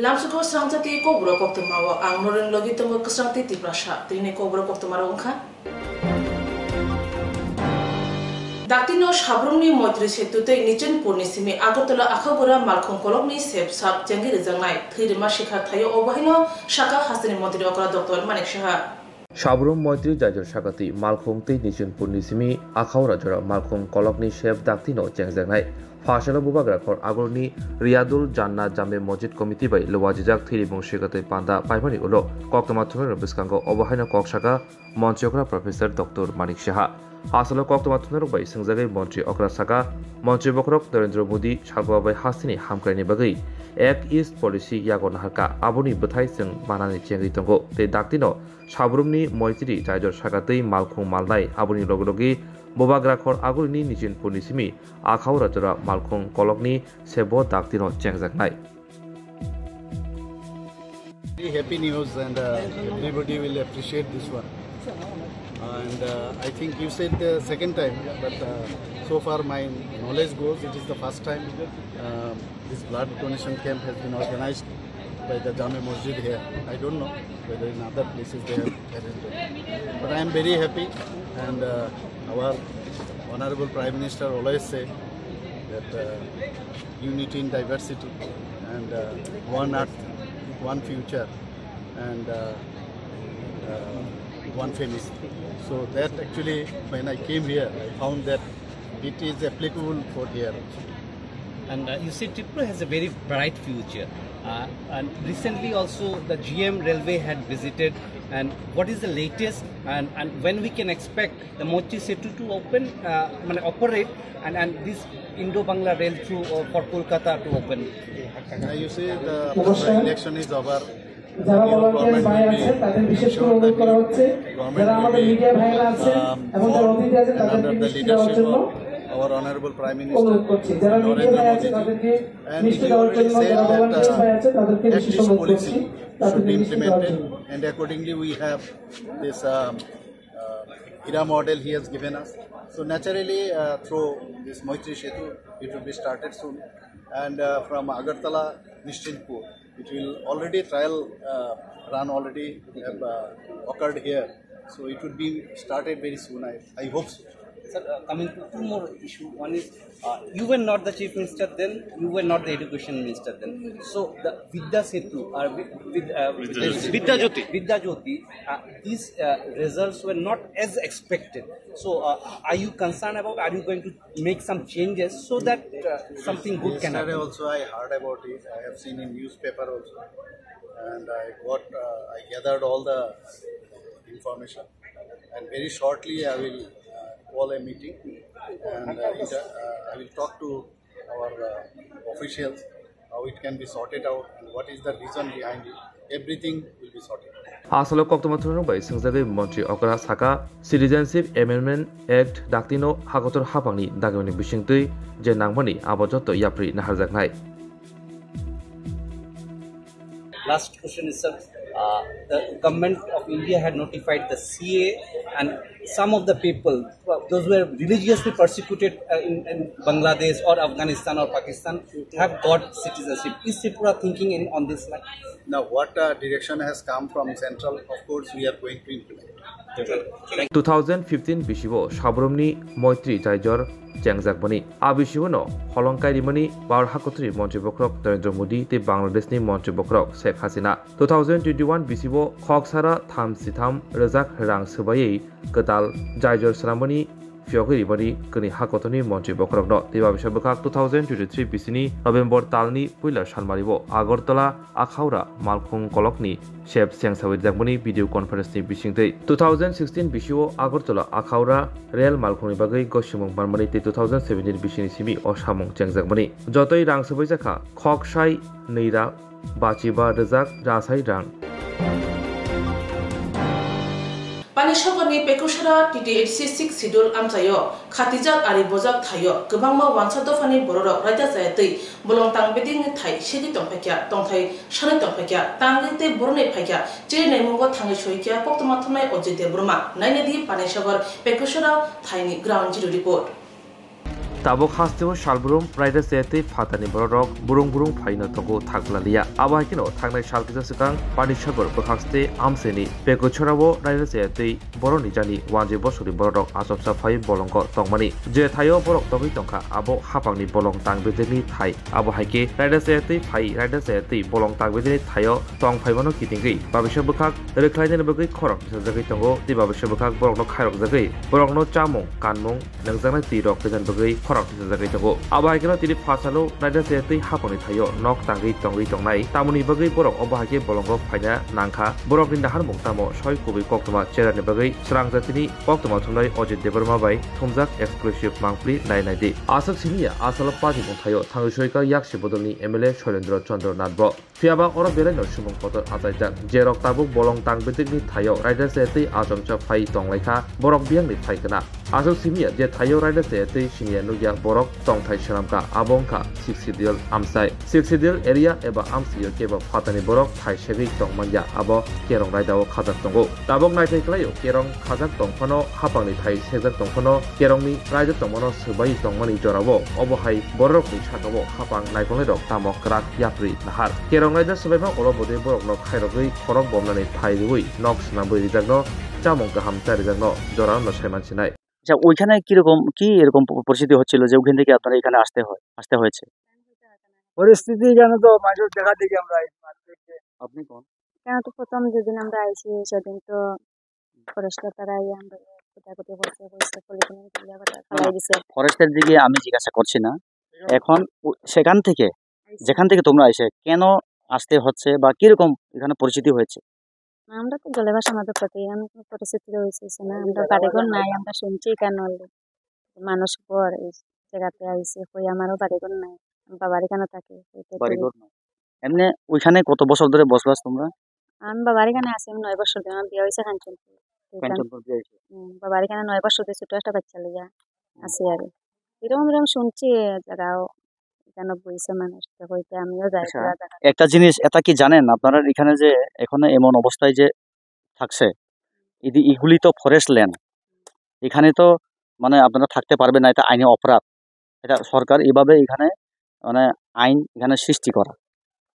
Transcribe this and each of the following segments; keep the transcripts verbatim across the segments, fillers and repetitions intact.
Lamsugo srangjati kokborok koktwmao ang noreng logi tongo kwchangtwi Tiprasa. Tini kokborok koktwmarok wngkha. Daktino Sabrumni Moitri Setu tei Nichinpurni simi Agartala Akhagura Malkhung kolokni sep sak chengwi rwjaknai thwi rwma sikha thaio, obo haino sakha hasteni montri okra Doctor Manik Saha. Sabrum Moitri Jaijor Sakati Malkhung tei Nichinpurni simi Akhaura jora Malkhung kolokni sep daktino chengjaknai. Phasalo bubagra khor agulni Riyadul Janna Jame Mosjid Committee bai luwajijak thwiribung sikatwi panda paimani ulo koktwma thumnairok bwskango obo haino kok saka montri okra Professor Doctor Manik Saha. Asalo koktwma thumnairok bai swngjagwi montri okra saka, montri bokhorok Narendra Modi salbaba bai hasteni hamkraini bagwi Act East Policy yago naharka, aboni bwthai chwng manani chengwi tongo tei daktino Sabrumni Moitri Jaijor Sakatwi Malkhung malnai, aboni loge loge bubagra khor agulini Nichinpurni simi Akhaura jora Malkhung kolokni sebo daktino chengjaknai. Very happy news, and uh, everybody will appreciate this one. And uh, I think you said the second time, but uh, so far my knowledge goes, it is the first time uh, this blood donation camp has been organized by the Jame Masjid here. I don't know whether in other places they have arranged it. But I am very happy, and uh, our Honorable Prime Minister always say that uh, unity in diversity and uh, one earth, one future, and uh, uh, one family. So that actually, when I came here, I found that it is applicable for here. And uh, you see, Tripura has a very bright future. Uh, and recently also the G M Railway had visited. And what is the latest and, and when we can expect the Moitri Setu to open, uh, মানে operate, and, and this Indo-Bangla rail through uh, for Kolkata to open? Now you see, the after the election is over, যারা ভলান্টিয়ার ভাই আছেন তাদের বিশেষ করে অনুরোধ করা হচ্ছে, যারা আমাদের মিডিয়া ভাইরা আছেন এবং যারা অতিথি আছেন তাদেরকে নিশ্চিত দেওয়ার জন্য। Our Honorable Prime Minister অনুরোধ করছি, যারা মিডিয়া ভাই আছেন তাদেরকে নিশ্চিত দেওয়ার জন্য, যারা ভলান্টিয়ার ভাই আছেন তাদেরকে বিশেষ অনুরোধ করছি, তাদেরকে নিশ্চিত দেওয়ার জন্য। And accordingly we have this um, uh, Hira model he has given us. So naturally, uh, through this Moitri Setu, it will be started soon. And uh, from Agartala, Nishchinpur, it will already trial uh, run already have uh, occurred here. So it would be started very soon. I, I hope so. Sir, uh, coming to two more issue. One is uh, you were not the chief minister then, you were not the education minister then. So the Vidya Setu, uh, Vid- Vid- uh, Vidya Jyoti. Vidya Jyoti, uh, these uh, results were not as expected. So uh, are you concerned about, are you going to make some changes so that uh, something good can happen? Yesterday also I heard about it. I have seen in newspaper also, and I got uh, I gathered all the information, and very shortly I will uh, call a meeting, and uh, inter- uh, I will talk to our uh, officials how it can be sorted out and what is the reason behind it. Everything will be sorted out. Asalo koktwma thumnairok bai swngjagwi montri okra saka, Citizenship Amendment Act daktino hakotor hapangni dagimani bisingtwi je nangmani abo joto yapri naharjaknai. Last question is, sir, uh, the government of India had notified the C A A and some of the people, uh, those who were religiously persecuted uh, in, in Bangladesh or Afghanistan or Pakistan, have got citizenship. Is Tripura thinking in on this line? Now, what uh, direction has come from central, of course, we are going to implement. Two thousand fifteen bisibo Sabrumni Moitri Jaijor chengjak bani. A bisibono holong kairimani Bharat hakotori montri bokhorok Narendra Modi tei Bangladeshni montri bokhorok Sheikh Hasina. Two thousand twenty-one bisibo khoksara thamsitham rwjak rang swbaiwi kwtal Jaijor swnambani phiyogwi ribani kwnwi hakotorni montri bokhorokno. Tei babisa bwkhak two thousand twenty-three bisini November talni puila salmaribo Agartala Akhaura Malkhung kolokni sep sengsawi rijak bani video conference ni bisingtwi. Two thousand sixteen bisio Agartala Akhaura rel malkhungni bagwi gosimung manmani tei two thousand seventeen bisini simi o samung chengjak bani. Jotoi rang swbaijak kha khoksai nwi ra bachiba rwjak rasai rang. Panisogorni Pekusara T T H C sixth Schedule amchaio khatijak ari bojak thaio kwbangma wansa dophani bororok raida chaya twi bolong tang bedingni thai sedi tongphaikha, tongthai sanwi tongphaikha, tangwi tei boroni phaikha, chiri naimungo thangwi soikha koktwma thumnai Ajit Debbarma. Nainadi Panisogor Pekusara thaini ground zero report. Tabuk hasteo salbrum raida chayatwi phatarni bororok burung burung phaino tongo thakbwlaliya. Abo hai kheno thangnai sal kisa swkang Panisagar bwkhakste amchaini Pekuchorao raida chayatwi borokni jani wanjwi bosorni bororok achomsa phai bolongo tongmani. Je thaio borok tongwi tongkha, abo hapangni bolong tang bedekni thai. Abo hai khe raida chayatwi phai, raida chayatwi bolong tang bedekni thaio tong phaimano kitingwi babisa bwkhak rwkhlainani bagwi khorang tisajagwi tongo, tei babisa bwkhak borokno khairokjagwi borokno chamung, kanmung, nangjaknai twi rok kaijaknai bagwi khorang tisajagwi tongo. Abo hai kheno tini phasalo raida chayatwi hapangni thaio nok tangwi tongwi tongnai, tamoni bagwi borok obo hai khe bolongo phaina nangkha. Borokni naharmung tamo soi kubui koktwma cherani bagwi srang jatini koktwma thumnai Ajit Debbarma bai thumjak exclusive mangpli nai nai di. Aswk simi ya, asalo party mung thaio thangwi soika yaksi bodolni M L A Shoilendra Chandra Nath bo. Phiyaba oro belaino sumung kotor achaijak, jerok tabuk bolong tang bedekni thaio raida chayatwi achomsa phai tonglaikha, borok biyangni phai kana. Aswk simiya je thaio raida chayatwi siniya nukya borok tongthai swnamkha, abo wngkha Sixth Schedule amchai. Sixth Schedule area eba amchaio kebo phatani borok thai segwi tongmanya, abo Kerong raidao khajak tongo. Tabuk naithai klaio, Kerong khajak tongphano, hapangni thai sejak tongphano, Kerongni raida tongmano swbai tongmani jorao obo hai bororokni sakao hapang naikolnairok tamo kwrak yapri nahar. Kerong raida swbaima ulo bodui borokno khairogwi khorok bomnani thai rwui nok swnamwi rijakno, chamung kaham charijakno jorano saimansinai. আচ্ছা, ওইখানে কিরকম, কি এরকম প-, পরিস্থিতি হচ্ছিল যে ওখান থেকে আপনারা এখানে আসতে হয়, আসতে হয়েছে? পরিস্থিতি এখানে তো মানুষ দেখা দেখি আমরা এই মানুষদেরকে। আপনি কোন? কেন তো প্রথম যেদিন আমরা আইছি সেদিন তো ফরেস্টার তারা এই আমরা কোথায় কোথায় বসে বসে পলিথিন তুলে আবার ফালাই দিছে। ফরেস্টের দিকে আমি জিজ্ঞাসা করছি না। এখন ও-, সেখান থেকে, যেখান থেকে তোমরা এসে কেন আসতে হচ্ছে বা কিরকম এখানে পরিস্থিতি হয়েছে? আমরা তো জলের ভাষা আমাদের প্রতি এমন কোনো পরিস্থিতি হয়েছে না, আমরা বাড়িঘর নাই, আমরা শুনছি কেন হলো। মানুষ পর এই জায়গাতে আইছে, কই আমারও বাড়িঘর নাই, আমি বাবার এখানে থাকি, ওইটা বাড়িঘর নাই। এমনি ওইখানে কত বছর ধরে বসবাস তোমরা? আমি বাবার এখানে আছি, আমি নয় বছর ধরে, আমার বিয়ে হয়েছে কাঞ্চনপুর। তো এখানে, কাঞ্চনপুর বিয়ে হয়েছে। হুম, বাবার এখানে নয় বছর ধরে ছোট একটা বাচ্চা লইয়া হুম। আছি আর কি। এরকম এরকম শুনছি, যারাও এখানে বইছে মানুষ, তো হইতে আমিও যাই আচ্ছা, ঘোরা দেখা। একটা জিনিস, এটা কি জানেন আপনারা এখানে যে এখন এমন অবস্থায় যে থাকছে, এদি-, এগুলি তো ফরেস্ট ল্যান্ড, এখানে তো মানে আপনারা থাকতে পারবেন না, এটা আইনি অপরাধ। এটা সরকার এভাবে এখানে মানে আইন এখানে সৃষ্টি করা।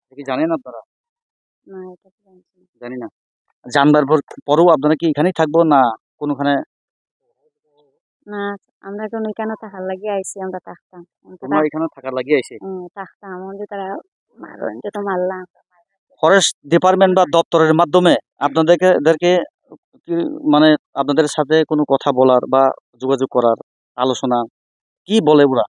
এটা কি জানেন আপনারা? না, এটা তো জানছি না। জানি না। জানবার পর, পরেও আপনারা কি এখানেই থাকবো না কোনোখানে? না, আমরা এখন এখানে থাকার লাগি আইছি, আমরা থাকতাম। কিন্তু তোমরা তা- এখানে থাকার লাগি আইছে? হুম, থাকতাম। আমাদের তারা মারো, এটা তো মারলাম। ফরেস্ট ডিপার্টমেন্ট বা দপ্তরের মাধ্যমে আপনাদেরকে, এদেরকে কি, মানে, আপনাদের সাথে কোনো কথা বলার বা যোগাযোগ করার আলোচনা কি বলে ওরা?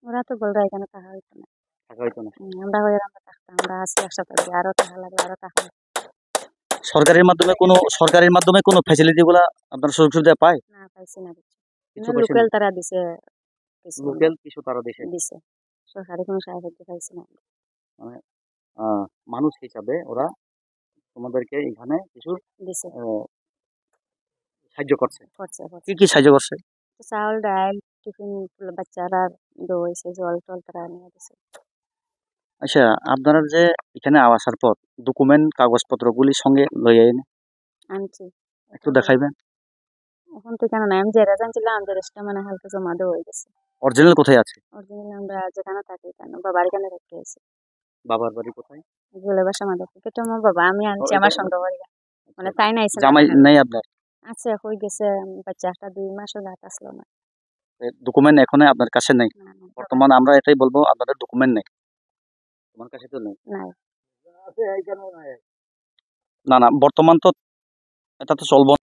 ওরা তো বলরা এখানে থাকা হইতো না। থাকা হইতো না। হুম, আমরা হয়ে আমরা থাকতাম, আমরা আছি একসাথে, আরো থাকা লাগে, আরো থাকা লাগে। সরকারের মাধ্যমে কোনো, সরকারের মাধ্যমে কোনো ফ্যাসিলিটি গুলা আপনারা সুযোগ সুবিধা পায়? না, পাইছি না কিছু। কিছু না, পাইছেন না? লোকাল তারা দিছে কিছু। লোকাল কিছু তারা দিছে? দিছে। সরকারি কোনো সাহায্য পাইছি না। মানে, আহ, মানুষ হিসাবে ওরা তোমাদেরকে এখানে কিছু, দিছে। আহ, সাহায্য করছে? করছে, করছে। কি কি সাহায্য করছে? চাউল, ডাল, টিফিন, বাচ্চারা দই, সে জল টল তারা নিয়ে দিছে। আচ্ছা, আপনারা যে এখানে আসার পর ডকুমেন্ট, কাগজপত্রগুলি সঙ্গে লইয়া এনে আনছি। একটু দেখাইবেন। এখন তো এখানে নাই, আমি যেটা জানছিলাম, আমি যেটা মানে হালকা জমা দেওয়া হয়ে গেছে। অরিজিনাল কোথায় আছে? অরিজিনাল আমরা যেখানে থাকি, এখানে বাবার এখানে রেখে এসে। বাবার বাড়ি কোথায়? জলের ভাষা আমাদের। এটা আমার বাবা, আমি আনছি ও, আমার এটা সঙ্গে বাড়ি। আচ্ছা। মানে তাই না, এসে জামাই না। নেই আপনার? আছে, হয়ে গেছে, বাচ্চা একটা দুই মাসও রাত আসলো না। এ, ডকুমেন্ট এখনো আপনার কাছে নেই? না, না, বর্তমান আমরা এটাই বলবো, আপনাদের ডকুমেন্ট নেই। তোমার কাছে তো নেই? নাই। না, না, বর্তমান তো এটা তো চলবো না।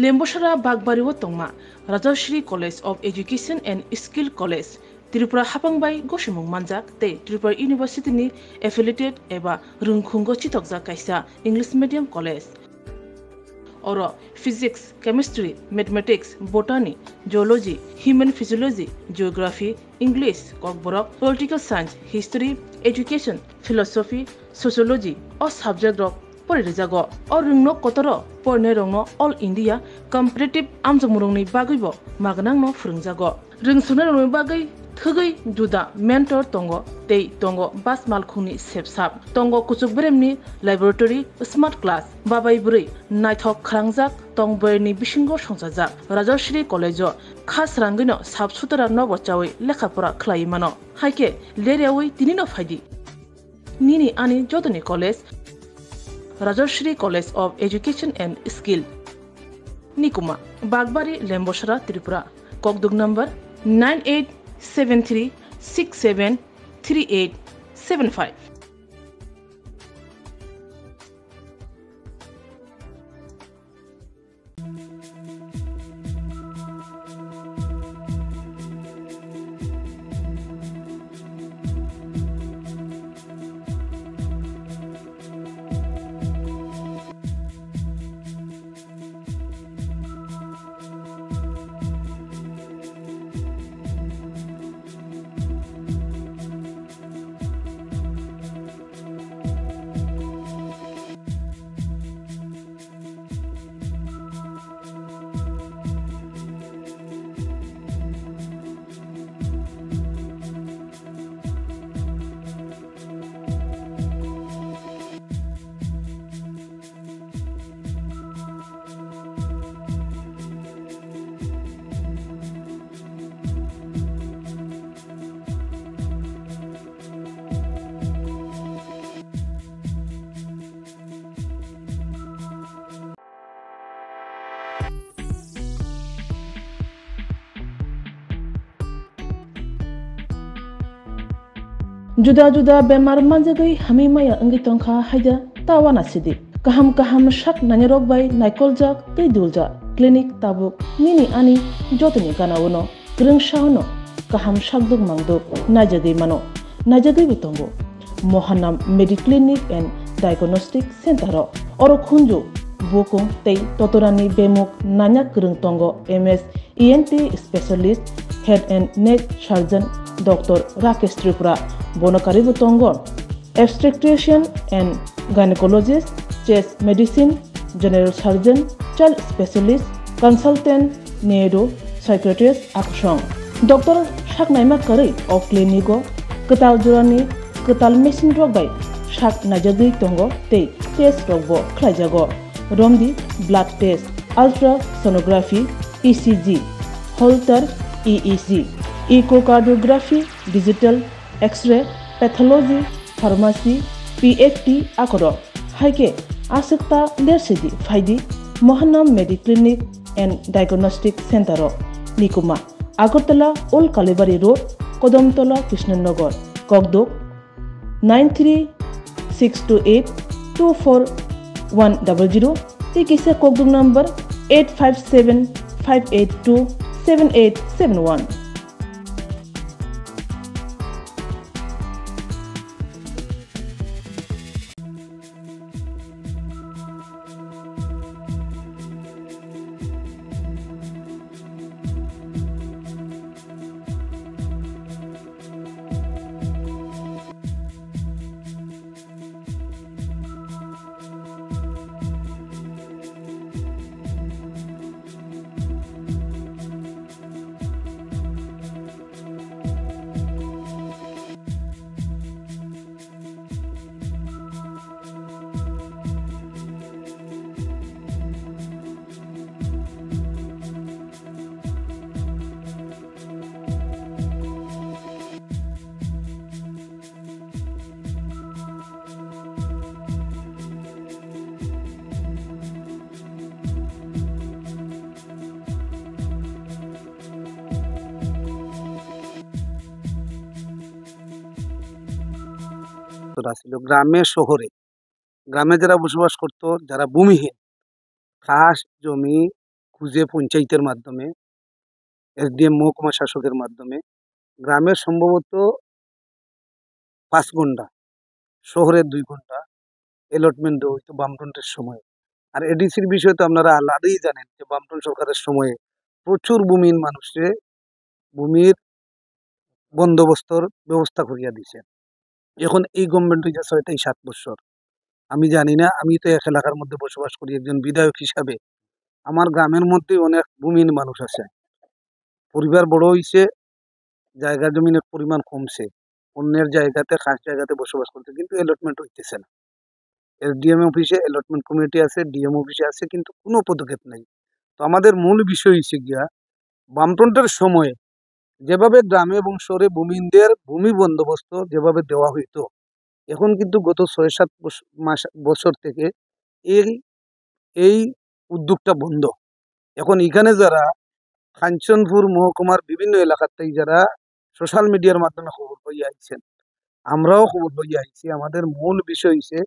Lembosara Bagbari o tongma Rajashri College of Education and Skill College, Tripura hapang bai gosimung manjak tei Tripura University ni affiliated eba rwngkhungo chitokjak kaisa English medium college. Oro physics, chemistry, mathematics, botany, zoology, human physiology, geography, English, Kokborok, political science, history, education, philosophy, sociology o subject rok pori rijago. O rwngno kotoro porinai rokno All India competitive amjokmung rokni bagwi bo magnang no phwrwngjago. Rwngsuknai rokni bagwi Thwgwi juda mentor tongo tei tongo bas malkhungni sepsap. Tongo kuchuk beremni laboratory, smart class, babai bwrwi naithok khalangjak tong boyarni bisingo songchajak. Rajashree College-o kha srangwino sap sutra nobo chawi lekha pora khlaiwi mano. Haikhe leryawi tinino phaidi. Nini ani jotoni college, Rajashree College of Education and Skill. Nikuma, Bagbari, Lembosra, Tripura. Kokduk number nine eight seven three six seven three eight seven five. Juda juda bemar manjagwi hamwi maya wngwi tongkha haida ta uanasidi. Kaham kaham sak nainarok bai naikoljak tei duljak clinic tabuk nini ani jotoni gana-o no. Kwrwngsa-o no kaham sakduk mangduk naijagwi mano, naijagwibo tongo. Mohanam Mediclinic and Diagnostic Center-o oro khunju, bukung tei totorani bemuk nanya kwrwng tongo M S E N T specialist, head and neck surgeon Doctor Rakesh Tripura, bono karwibo tongo. Obstetrician and gynecologist, chest medicine, general surgeon, child specialist, consultant, neuro, psychiatrist, akusong. Doctor sak naima kwrwi o clinic-o kwtal jorani kwtal machine rok bai sak naijagwi tongo tei test rokbo khlaijago. Romdi blood test, ultrasonography, E C G, Holter E E G, echocardiography, digital X-ray, pathology, pharmacy, P F T akorok. Haikhe aswk ta lersidi phaidi Mohanam Mediclinic and Diagnostic Center-o, Nikuma, Agartala, Old Kalibari Road, Kodamtola, Krishnanagar, Kokduk nine three six two eight two four one double zero, tei kisa Kokduk number eight five seven five eight two seven eight seven one. তারা ছিল গ্রামে শহরে। গ্রামে যারা বসবাস করত, যারা ভূমিহীন, খাস জমি খুঁজে পঞ্চায়েতের মাধ্যমে, এসডিএম মহকুমা শাসকের মাধ্যমে গ্রামের সম্ভবত পাঁচ ঘন্টা, শহরের দুই ঘন্টা অ্যালটমেন্ট দেওয়া হইতো বামফ্রন্টের সময়। আর এডিসির বিষয়ে তো আপনারা আলাদাই জানেন যে বামফ্রন্ট সরকারের সময়ে প্রচুর ভূমিহীন মানুষকে ভূমির বন্দোবস্তর ব্যবস্থা করিয়া দিছে। এখন এই গভর্নমেন্ট হইয়া ছয় থেকে সাত বছর। আমি জানি না, আমি তো এক এলাকার মধ্যে বসবাস করি, একজন বিধায়ক হিসাবে আমার গ্রামের মধ্যে অনেক ভূমিহীন মানুষ আছে। পরিবার বড় হইছে, জায়গা জমিনের পরিমাণ কমছে, অন্যের জায়গাতে, খাস জায়গাতে বসবাস করছে, কিন্তু অ্যালটমেন্ট হইতেছে না। এসডিএম অফিসে অ্যালটমেন্ট কমিটি আছে, ডিএম অফিসে আছে, কিন্তু কোনো পদক্ষেপ নাই। তো আমাদের মূল বিষয় হচ্ছে গিয়া, বামফ্রন্টের সময়ে যেভাবে গ্রামে এবং শহরে ভূমিহীনদের ভূমি বন্দোবস্ত যেভাবে দেওয়া হইতো, এখন কিন্তু গত ছয় সাত বস-, মাস, বছর থেকে এই, এই উদ্যোগটা বন্ধ। এখন এখানে যারা কাঞ্চনপুর মহকুমার বিভিন্ন এলাকার থেকে যারা সোশ্যাল মিডিয়ার মাধ্যমে খবর পাইয়া আইছেন, আমরাও খবর পাইয়া আইছি। আমাদের মূল বিষয় হইছে,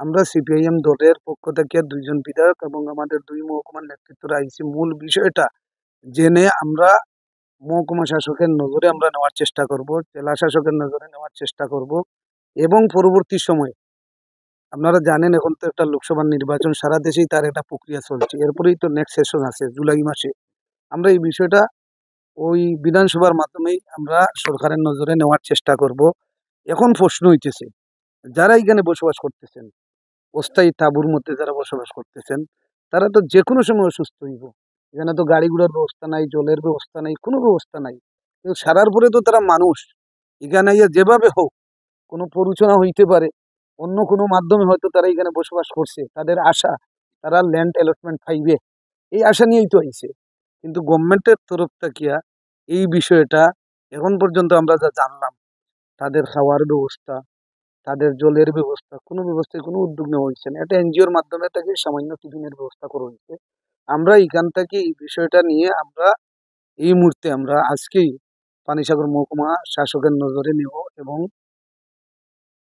আমরা সিপিআইএম দলের পক্ষ থেকে দুইজন বিধায়ক এবং আমাদের দুই মহকুমার নেতৃত্বরা আইছি। মূল বিষয়টা জেনে আমরা মহকুমা শাসকের নজরে আমরা নেওয়ার চেষ্টা করব, জেলা শাসকের নজরে নেওয়ার চেষ্টা করব এবং পরবর্তী সময়ে আপনারা জানেন, এখন তো একটা লোকসভা নির্বাচন, সারা দেশেই তার একটা প্রক্রিয়া চলছে। এরপরেই তো নেক্সট সেশন আছে জুলাই মাসে। আমরা এই বিষয়টা ওই বিধানসভার মাধ্যমেই আমরা সরকারের নজরে নেওয়ার চেষ্টা করব। এখন প্রশ্ন হইতেছে, যারা এখানে বসবাস করতেছেন, অস্থায়ী তাঁবুর মধ্যে যারা বসবাস করতেছেন, তারা তো যে কোনো সময় অসুস্থ হইব। এখানে তো গাড়ি ঘোড়ার ব্যবস্থা নাই, জলের ব্যবস্থা নাই, কোনো ব্যবস্থা নাই। কিন্তু সারার পরে তো তারা মানুষ, এখানে আইয়া যেভাবে হোক, কোনো প্ররোচনা হইতে পারে, অন্য কোনো মাধ্যমে হয়তো তারা এখানে বসবাস করছে, তাদের আশা, তারা ল্যান্ড অ্যালটমেন্ট পাইবে, এই আশা নিয়েই তো আইছে। কিন্তু গভর্নমেন্টের তরফ থাকিয়া এই বিষয়টা এখন পর্যন্ত আমরা যা জানলাম, তাদের খাওয়ার ব্যবস্থা, তাদের জলের ব্যবস্থা, কোনো ব্যবস্থায় কোনো উদ্যোগ নেওয়া হয়েছে না। একটা এনজিওর মাধ্যমে তাকে সামান্য টিফিনের ব্যবস্থা করা হয়েছে। আমরা এখান থেকে এই বিষয়টা নিয়ে আমরা এই মুহূর্তে আমরা আজকেই পানিসাগর মহকুমা শাসকের নজরে নেব এবং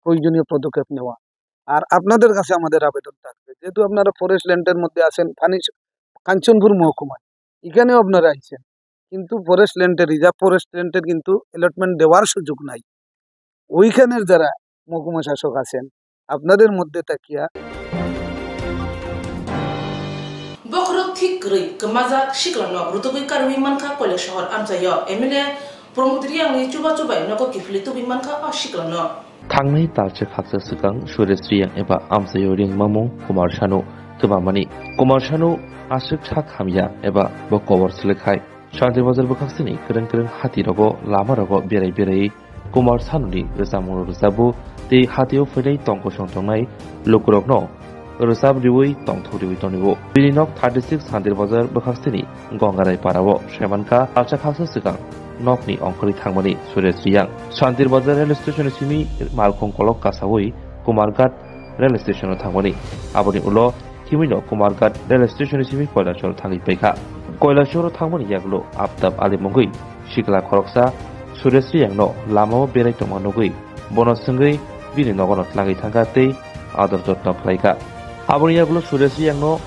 প্রয়োজনীয় পদক্ষেপ নেওয়া। আর আপনাদের কাছে আমাদের আবেদন থাকবে, যেহেতু আপনারা ফরেস্ট ল্যান্ডের মধ্যে আছেন, পানি, কাঞ্চনপুর মহকুমায়, এখানেও আপনারা আইছেন, কিন্তু ফরেস্ট ল্যান্ডের, রিজার্ভ ফরেস্ট ল্যান্ডের কিন্তু অ্যালটমেন্ট দেওয়ার সুযোগ নাই। ওইখানের যারা মহকুমা শাসক আছেন, আপনাদের মধ্যে থাকিয়া Bokhorok thik kwrwi kwmajak siklano rutugwi karwi mankha Koilasohor amchaio M L A Pramod Riyangni chubachu bai nogo kiphilwi tubwi mankha o siklano. Thangnai talsa khaksa swkang Suresh Riyang eba amchaio ringmamung Kumar Sanu twmamani. Kumar Sanu aswk sak hamya eba bo kobor swlaikhai. Shantir Bazar bwkhaksini kwrwng kwrwng hati rogo lama rogo berai berai Kumar Sanuni rwchapmung rwchapbo tei hatio phainai tongkosong tongnai lukurokno rwchap riwi tongthok riwi tongo. Bini nok thirty six Shantir Bazar bwkhaksini Gongarai parao saimankha talsa khaksa swkang nokni ongkhorwi thangmani Suresh Riyang. Shantir Bazar rail station simi malkhung kolok kasawi Kumarghat rail station o thangmani. Aboni ulo himwino Kumarghat rail station simi Koilasor thangwi paikha. Koilasor thangmani yagulo Aftab Ali mungwi sikla khoroksa Suresh Riyangno lamao berai tongma nugwi bono swngwi bini nogono tlangwi thangkha tei ador jotno khlaikha. Aboni yagulo Suresh Riyangno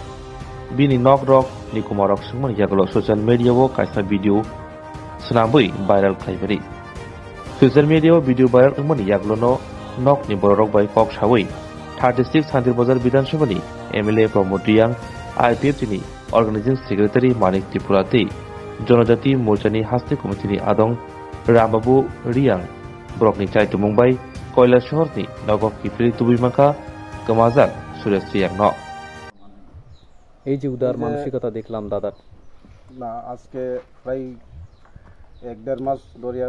bini nok rok ni kumarok swngmani yagulo social media o kaisa video swnamwi viral khlaimani. Social media o video viral wngmani yagulono nokni bororok bai kok sawi thirty six Shantir Bazar Bidhan Sabha ni M L A Pramod Riyang, I P F T ni Organizing Secretary Manik Tripura tei Jonojati Morcha ni Haste Committee ni adong Rambabu Riyang borokni chaitumung bai Koilasohor ni nogo kiphilwi tubui mankha kwmajak Suresh Riyang no. এই যে উদার এই যে মানসিকতা দেখলাম দাদার। না, আজকে প্রায় এক দেড় মাস ধরিয়া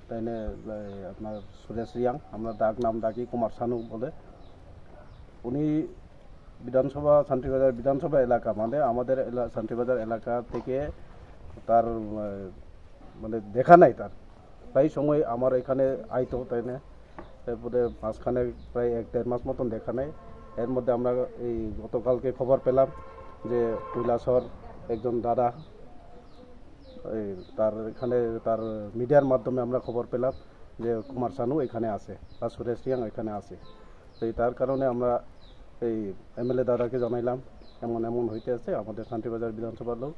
তাইনে, এই, আপনার সুরেশ রিয়াং, আমরা ডাক নাম ডাকি কুমার শানু বলে। উনি বিধানসভা, শান্তিবাজার বিধানসভা এলাকা, মানে আমাদের এলা-, শান্তিবাজার এলাকা থেকে তার, আহ, মানে দেখা নাই তার। প্রায় সময় আমার এখানে আইতো, তাইনে। এরপরে মাঝখানে প্রায় এক দেড় মাস মতন দেখা নাই। এর মধ্যে আমরা এই গতকালকে খবর পেলাম যে কৈলাসহর একজন দাদা, এই তার এখানে, তার মিডিয়ার মাধ্যমে আমরা খবর পেলাম যে কুমার শানু এখানে আছে বা সুরেশ রিয়াং এখানে আছে। তো এই তার কারণে আমরা এই এমএলএ দাদাকে জানাইলাম, এমন এমন হইতে আছে আমাদের শান্তিবাজার বিধানসভার লোক,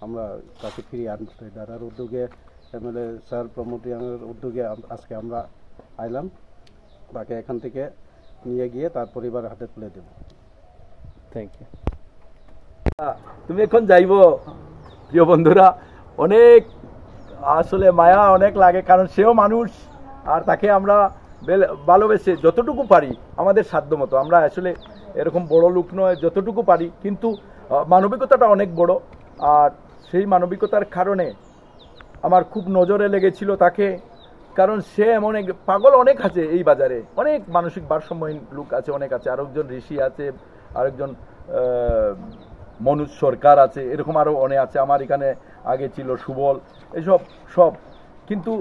আমরা তাকে ফিরিয়ে আনতে চাই। দাদার উদ্যোগে, এমএলএ স্যার প্রমোদ রিয়াংয়ের উদ্যোগে আম-, আজকে আমরা আইলাম, তাকে এখান থেকে নিয়ে গিয়ে তার পরিবার হাতে তুলে দেব। Thank you. তুমি এখন যাইবো, প্রিয় বন্ধুরা, অনেক আসলে মায়া অনেক লাগে, কারণ সেও মানুষ, আর তাকে আমরা বেল-, ভালোবেসে যতটুকু পারি আমাদের সাধ্য মতো, আমরা আসলে এরকম বড় লোক নয়, যতটুকু পারি, কিন্তু, আহ, মানবিকতাটা অনেক বড়, আর সেই মানবিকতার কারণে আমার খুব নজরে লেগেছিল তাকে, কারণ সে এমন এক পাগল অনেক আছে এই বাজারে, অনেক মানসিক ভারসাম্যহীন লোক আছে, অনেক আছে, আরেকজন ঋষি আছে, আরেকজন আহ, মনোজ সরকার আছে, এরকম আরও অনেক আছে। আমার এখানে আগে ছিল সুবল, এসব সব। কিন্তু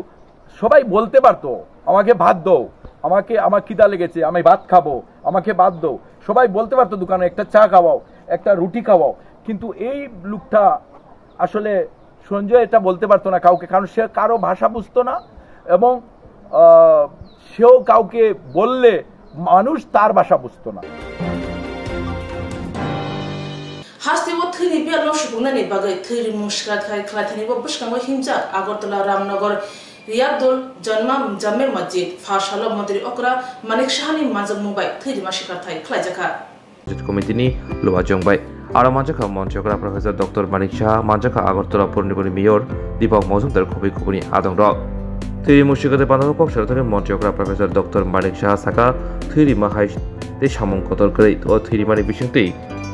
সবাই বলতে পারতো, "আমাকে ভাত দাও, আমাকে, আমার খিদা লেগেছে, আমি ভাত খাবো, আমাকে ভাত দাও।" সবাই বলতে পারতো দোকানে, "একটা চা খাওয়াও, একটা রুটি খাওয়াও।" কিন্তু এই লোকটা আসলে সঞ্জয় এটা বলতে পারতো না কাউকে, কারণ সে কারো ভাষা বুঝতো না এবং আহ, সেও কাউকে বললে মানুষ তার ভাষা বুঝতো না। Hasteo thwini biyalo supungnani bagwi thwi rimung swkra khai khlaithani bo bwskango himjak Agartala Ramnagar Riyadul Janma Jame Masjid, pha salo Montri Okra Manik Sahani manjakmung bai thwi rima swkra thai khlaijakha. Committee ni luwa chwng bai. Aro manjakha Montri Okra Professor Doctor Manik Saha, manjakha Agartala Purniboni Mayor Deepak Majumdar khobwi khobwini adongrok. Thwi rimung swkra thai pandao kok saro thani Montri Okra Professor Doctor Manik Saha saka thwi rima hai tei samung kotor kwrwi o thwi rimani bisingtwi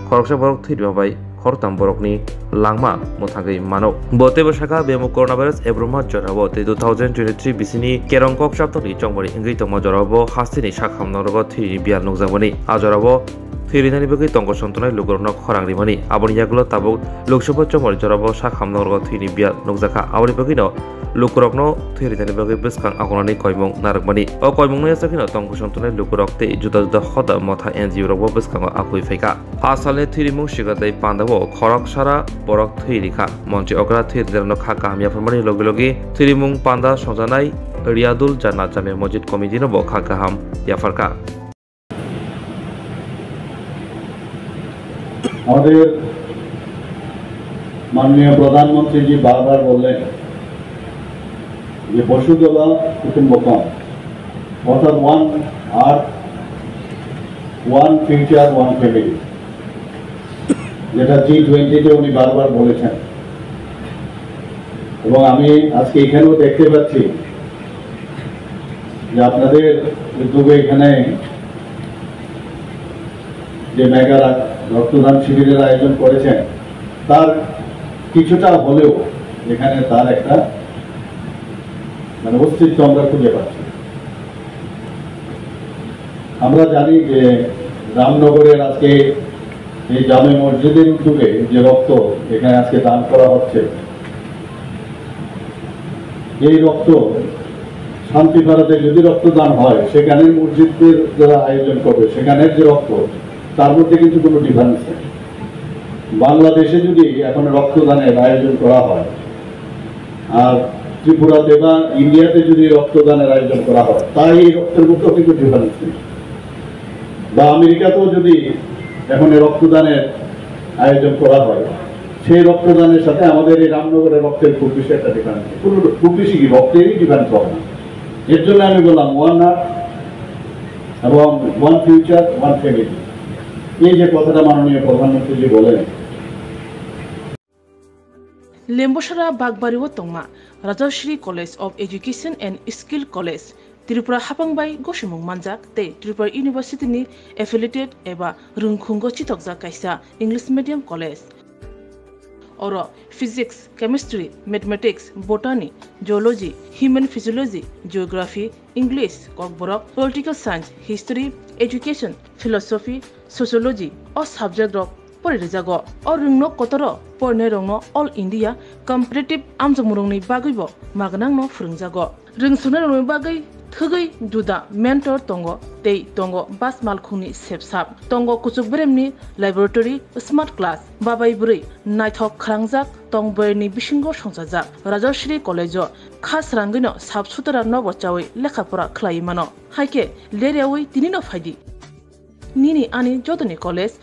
khoroksa borok thwi rima bai khoroktham borokni langma mwthangwi mano. Bo teibo saka bemo coronavirus ebroma jorao tei two thousand twenty-three bisini kerong kok chaptokni chongmani wngwi tongma jorao bo hasteni sak hamnokrogo thwini biyal nukjakmani. A jorao thwi rinani bagwi tongkosong tongnai lukurokno khorang rimani. Aboni yagulo tabuk Lok Sabha chongmani jorao sak hamnokrogo thwini biyal nukjakha. Aboni bagwino lukurokno thwi rinani bagwi bwskang agonani koimung narwkmani. O koimungno yachakhino tongkosong tongnai lukurok tei juda juda hoda motha N G O rokbo bwskango akui phaikha. Pha salni thwirimung swkra tei pandao khorok sara borok thwi rikha. Montri Okra thwi rinani kha kaham yapharmani logi logi thwirimung panda songjanai Riyadul Janna Jame Masjid Committee no bo kha kaham yapharkha. আমাদের মাননীয় প্রধানমন্ত্রীজি বারবার বললেন যে বসুধৈব কুটুম্বকম, অর্থাৎ ওয়ান আর্থ, one future, one family, যেটা জি টোয়েন্টিতে উনি বারবার বলেছেন। এবং আমি আজকে এখানেও দেখতে পাচ্ছি যে আপনাদের উদ্যোগে এখানে যে মেগা রা-, রক্তদান শিবিরের আয়োজন করেছেন, তার কিছুটা হলেও এখানে তার একটা, মানে, অস্তিত্ব আমরা খুঁজে পাচ্ছি। আমরা জানি যে রামনগরের আজকে এই জামে মসজিদের উদ্যোগে যে রক্ত এখানে আজকে দান করা হচ্ছে, এই রক্ত শান্তি ভারতে যদি রক্তদান হয়, সেখানে মসজিদের যারা আয়োজন করবে, সেখানের যে রক্ত, তার মধ্যে কিন্তু কোনো ডিফারেন্স নেই। বাংলাদেশে যদি এখন রক্তদানের আয়োজন করা হয়, আর ত্রিপুরাতে বা ইন্ডিয়াতে যদি রক্তদানের আয়োজন করা হয়, তাই এই রক্তের মধ্যেও কিন্তু ডিফারেন্স নেই। বা আমেরিকাতেও যদি এখন এই রক্তদানের আয়োজন করা হয়, সেই রক্তদানের সাথে আমাদের এই রামনগরের রক্তের খুব বেশি একটা ডিফারেন্স, কোনো খুব বেশি কি রক্তেরই ডিফারেন্স হবে না। এর জন্য আমি বললাম, ওয়ান আর্থ এবং ওয়ান ফিউচার, ওয়ান ফ্যামিলি, এই যে কথাটা মাননীয় প্রধানমন্ত্রীজি বলেন, Lembosara Bakbari o tongma Rajashri College of Education and Skill College, Tripura hapang bai gosimung manjak tei Tripura University ni affiliated eba rwngkhungo chitokjak kaisa English medium college. Oro Physics, Chemistry, Mathematics, Botany, Zoology, Human Physiology, Geography, English, Kokborok, Political Science, History, Education, Philosophy, Sociology o subject rok pori rijago. O rwngno kotoro porinairokno All India Competitive amjokmungrokni bagwibo magnangno phwrwngjago. Rwngsuknairokni bagwi thwgwi juda mentor tongo tei tongo bas malkhungni sepsap. Tongo kuchuk beremni laboratory, smart class, babai bwrwi naithok khwrangjak tong bwrwini bisingo songchajak. Rajashri College-o kha srangwino sap sutara nobo chawi lekha pora khlaiwi mano. Hai khe leryawi tinino phaidi. Nini ani jotoni college,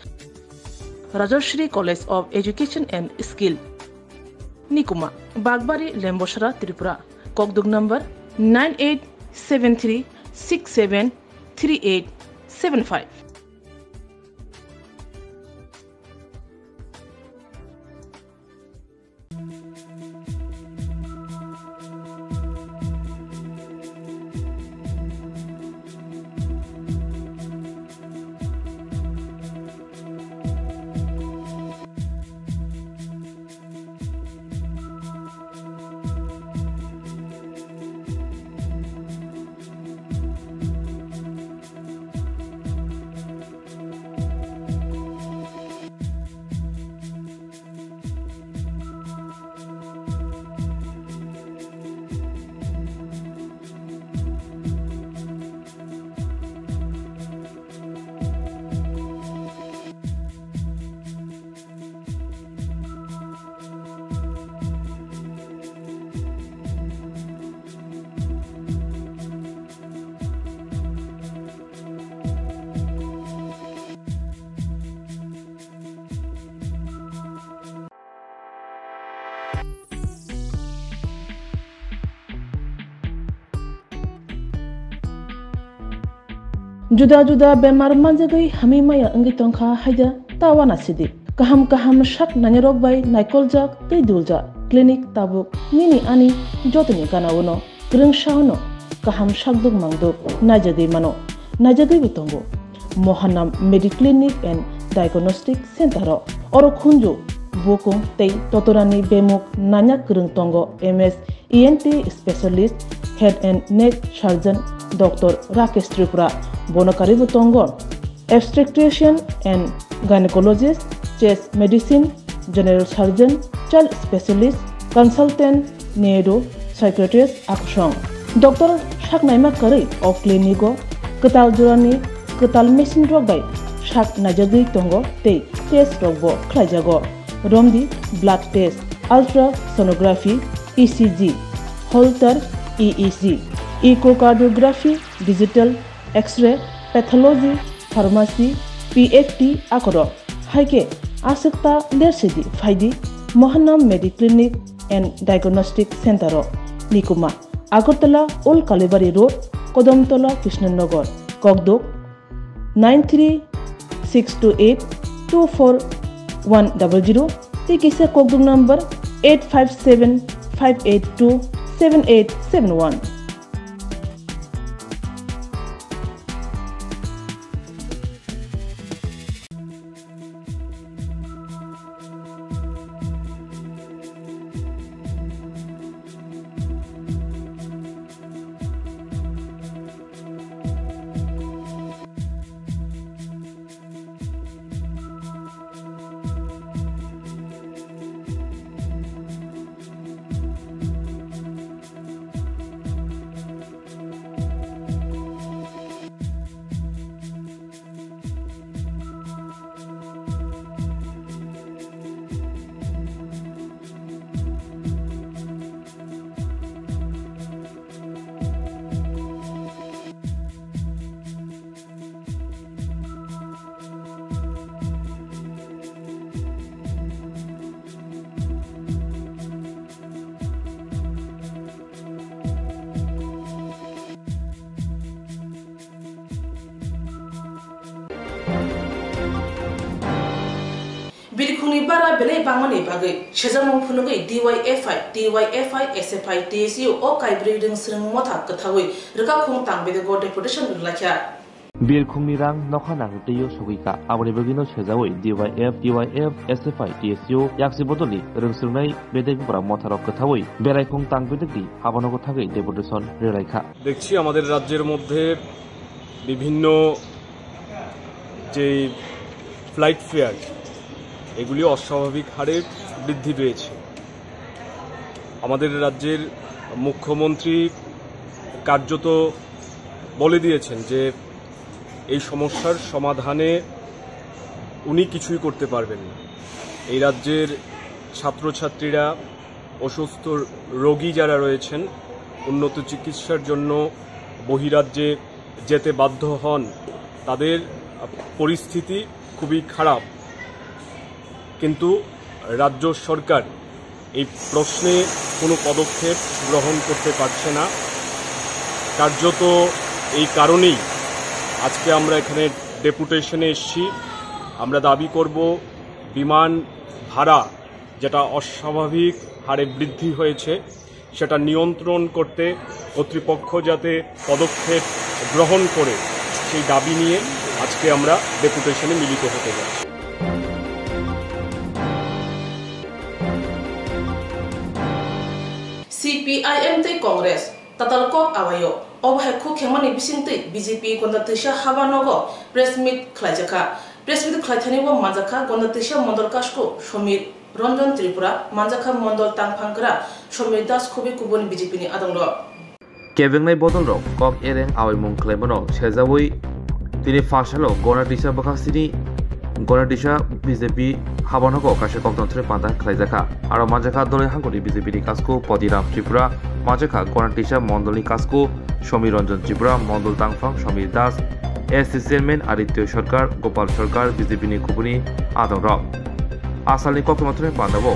Rajashri College of Education and Skill. Nikuma, Bakbari, Lembosara, Tripura. Kokduk number nine eight seven three six seven three eight seven five. Juda juda bemar manjagwi hamwi maya wngwi tongkha haida ta uanasidi. Kaham kaham sak nainarok bai naikoljak tei duljak clinic tabuk nini ani jotoni gana-o no kwrwngsa-o no kaham sakduk mangduk naijagwi mano, naijagwibo tongo. Mohanam Mediclinic and Diagnostic Center-o oro khunju bukung tei totorani bemuk nanya kwrwng tongo M S E N T specialist, head and neck surgeon Doctor Rakesh Tripura. Bono karwibo tongo obstetrician and gynecologist, chest medicine, general surgeon, child specialist, consultant, neuro, psychiatrist, akusong. Doctor sak naima kwrwi o clinic-o kwtal jorani kwtal machine rok bai sak naijagwi tongo tei test rokbo khlaijago. Romdi blood test, ultrasonography, E C G, Holter E E G, echocardiography, digital X-ray, pathology, pharmacy, P H T akorok. Hai khe aswk ta lersidi phaidi Mohanam Mediclinic and Diagnostic Center-o. Nikuma, Agartala Old Kalibari Road, Kodamtola, Krishnanagar, Kokduk, nine three six two eight two four one double zero, tei kisa kokduk number eight five seven five eight two seven eight seven one. Birkhungni bara belai bangmani bagwi sejakmung phunugwi D Y F I, T Y F I, S F I, T S U o kaibrwi rwngswrwng motha kwthaui rwkakhung tang bedego deputation rwlaikha. Birkhungni rang nokha nang twiwi sogwi kha, aboni bagwino sejaui D Y F, T Y F, S F I, T S U yaksi bodolni rwngswrwngnai bedek bupra motharok kwthaui beraikhung tang bedekni habanogo thangwi deputation rwlaikha. দেখছি আমাদের রাজ্যের মধ্যে বিভিন্ন যেই flight fair, এগুলি অস্বাভাবিক হারে বৃদ্ধি পেয়েছে। আমাদের রাজ্যের মুখ্যমন্ত্রী কার্যত বলে দিয়েছেন যে এই সমস্যার সমাধানে উনি কিছুই করতে পারবেন না। এই রাজ্যের ছাত্রছাত্রীরা, অসুস্থ রোগী যারা রয়েছেন, উন্নত চিকিৎসার জন্য বহিরাজ্যে যেতে বাধ্য হন, তাদের পরিস্থিতি খুবই খারাপ। কিন্তু রাজ্য সরকার এই প্রশ্নে কোনো পদক্ষেপ গ্রহণ করতে পারছে না। কার্যত এই কারণেই আজকে আমরা এখানে ডেপুটেশনে এসছি। আমরা দাবি করব বিমান ভাড়া যেটা অস্বাভাবিক হারে বৃদ্ধি হয়েছে, সেটা নিয়ন্ত্রণ করতে কর্তৃপক্ষ যাতে পদক্ষেপ গ্রহণ করে, সেই দাবি নিয়ে আজকে আমরা ডেপুটেশনে মিলিত হতে যাচ্ছি। C P I M tei Congress tatal kok awaio. Obo hai khuk khengmani bisingtwi B J P Gonda Twisa haba nogo press meet khlaijakha. Press meet khlaithani o manjakha Gonda Twisa Mondol Kasku Somir Ranjan Tripura, manjakha Mondol Tangphangkra Somir Das, khubui kubun B J P ni adongrok. Kebengnai bodolrok kok ereng awaimung khlaimano sejaui tini pharsalo Gonda Twisa bwkhak sini Gonda Twisa B J P habanogo kaisa kokthon thwrwi panda khlaijakha. Aro manjakha Doloi Hangkori B J P ni kasku Podiram Tripura, manjakha Gonda Twisa Mondolni kasku Somir Ranjan Tripura, Mondol Tangphang Somir Das, S C Chairman Aditya Sarkar, Gopal Sarkar, B J P ni kubuni adongrok. Asalni koktwma thwrwi pandao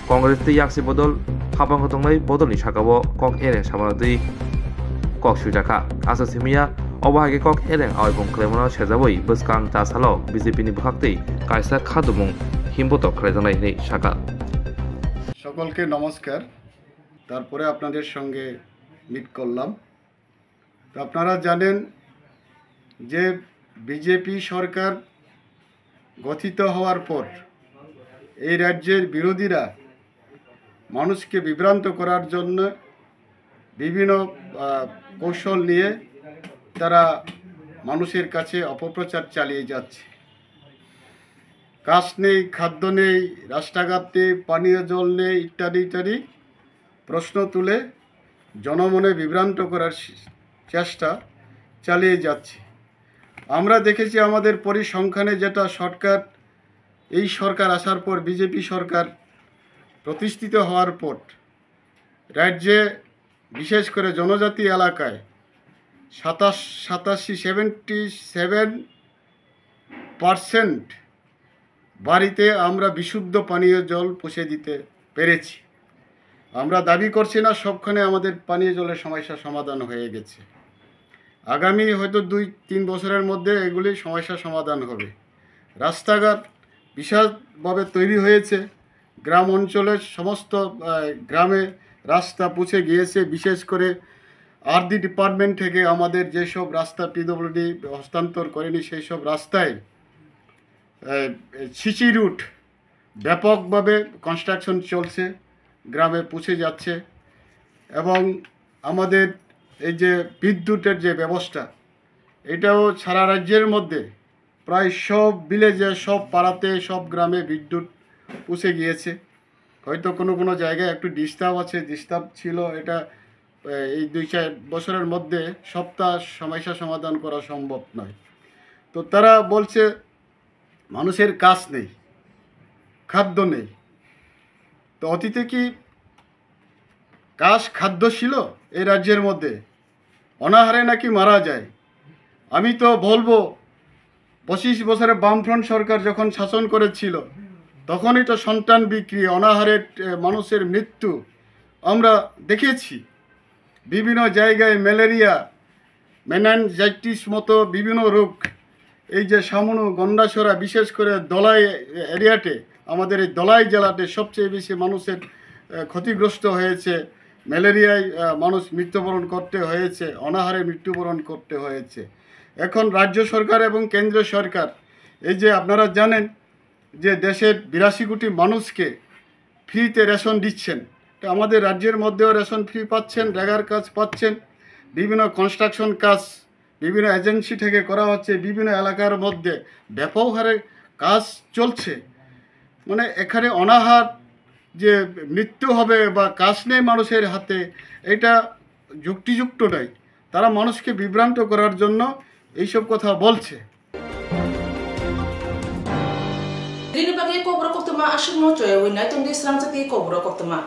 Congress tei yaksi bodol habango tongnai bodolni sakao kok ereng samano twi kok suijakha. Asa simiya Obo hai khe kok ereng awaibung khlaimano sejawi bwskang ta salo B J P ni bwkhaktwi kaisa khadumung himbotok khlaijaknai hwnwi sakha. সকলকে নমস্কার। তারপরে আপনাদের সঙ্গে মিট করলাম। তো আপনারা জানেন যে বিজেপি সরকার গঠিত হওয়ার পর এই রাজ্যের বিরোধীরা মানুষকে বিভ্রান্ত করার জন্য বিভিন্ন, আহ, কৌশল নিয়ে তারা মানুষের কাছে অপপ্রচার চালিয়ে যাচ্ছে। কাজ নেই, খাদ্য নেই, রাস্তাঘাট নেই, পানীয় জল নেই ইত্যাদি ইত্যাদি প্রশ্ন তুলে জনমনে বিভ্রান্ত করার চে-, চেষ্টা চালিয়ে যাচ্ছে। আমরা দেখেছি আমাদের পরিসংখ্যানে যেটা শর্টকাট, এই সরকার আসার পর, বিজেপি সরকার প্রতিষ্ঠিত হওয়ার পর রাজ্যে বিশেষ করে জনজাতি এলাকায় সাতাশ, সাতাশি, সেভেন্টি সেভেন পার্সেন্ট বাড়িতে আমরা বিশুদ্ধ পানীয় জল পৌঁছে দিতে পেরেছি। আমরা দাবি করছি না সবখানে আমাদের পানীয় জলের সমস্যা সমাধান হয়ে গেছে। আগামী হয়তো দুই তিন বছরের মধ্যে এগুলি সমস্যা সমাধান হবে। রাস্তাঘাট বিশালভাবে তৈরি হয়েছে। গ্রাম অঞ্চলের সমস্ত, আহ, গ্রামে রাস্তা পৌঁছে গিয়েছে। বিশেষ করে আরডি ডিপার্টমেন্ট থেকে আমাদের যেসব রাস্তা পিডব্লিউডি হস্তান্তর করেনি, সেই সব রাস্তায়, আহ, সিসি রুট ব্যাপকভাবে কনস্ট্রাকশন চলছে, গ্রামে পৌঁছে যাচ্ছে। এবং আমাদের এই যে বিদ্যুতের যে ব্যবস্থা, এটাও সারা রাজ্যের মধ্যে প্রায় সব ভিলেজে, সব পাড়াতে, সব গ্রামে বিদ্যুৎ পৌঁছে গিয়েছে। হয়তো কোনো কোনো জায়গায় একটু ডিস্টার্ব আছে, ডিস্টার্ব ছিল, এটা, এ, এই দুই চার বছরের মধ্যে সবটা সমস্যা সমাধান করা সম্ভব নয়। তো তারা বলছে মানুষের কাজ নেই, খাদ্য নেই। তো অতীতে কি কাজ খাদ্য ছিল এই রাজ্যের মধ্যে? অনাহারে নাকি মারা যায়? আমি তো বলবো, পঁচিশ বছরে বামফ্রন্ট সরকার যখন শাসন করেছিল, তখনই তো সন্তান বিক্রি, অনাহারে, এ, মানুষের মৃত্যু আমরা দেখেছি। বিভিন্ন জায়গায় ম্যালেরিয়া, মেনানজাইটিস মতো বিভিন্ন রোগ, এই যে সামনু, গন্ডাছড়া, বিশেষ করে ধলাই এরিয়াতে, আমাদের এই ধলাই জেলাতে সবচেয়ে বেশি মানুষের, আহ, ক্ষতিগ্রস্ত হয়েছে, ম্যালেরিয়ায়, আহ, মানুষ মৃত্যুবরণ করতে হয়েছে, অনাহারে মৃত্যুবরণ করতে হয়েছে। এখন রাজ্য সরকার এবং কেন্দ্র সরকার, এই যে আপনারা জানেন যে দেশের বিরাশি কোটি মানুষকে ফ্রিতে রেশন দিচ্ছেন, তো আমাদের রাজ্যের মধ্যেও রেশন ফ্রি পাচ্ছেন, রেগার কাজ পাচ্ছেন, বিভিন্ন কনস্ট্রাকশন কাজ, বিভিন্ন এজেন্সি থেকে করা হচ্ছে, বিভিন্ন এলাকার মধ্যে ব্যাপক হারে কাজ চলছে। মানে এখানে অনাহার যে মৃত্যু হবে বা কাজ নেই মানুষের হাতে, এটা যুক্তিযুক্ত নয়। তারা মানুষকে বিভ্রান্ত করার জন্য এইসব কথা বলছে। Nini bagwi kokborok koktwma aswkno choyawi nai tongdi srangchati kokborok koktwma.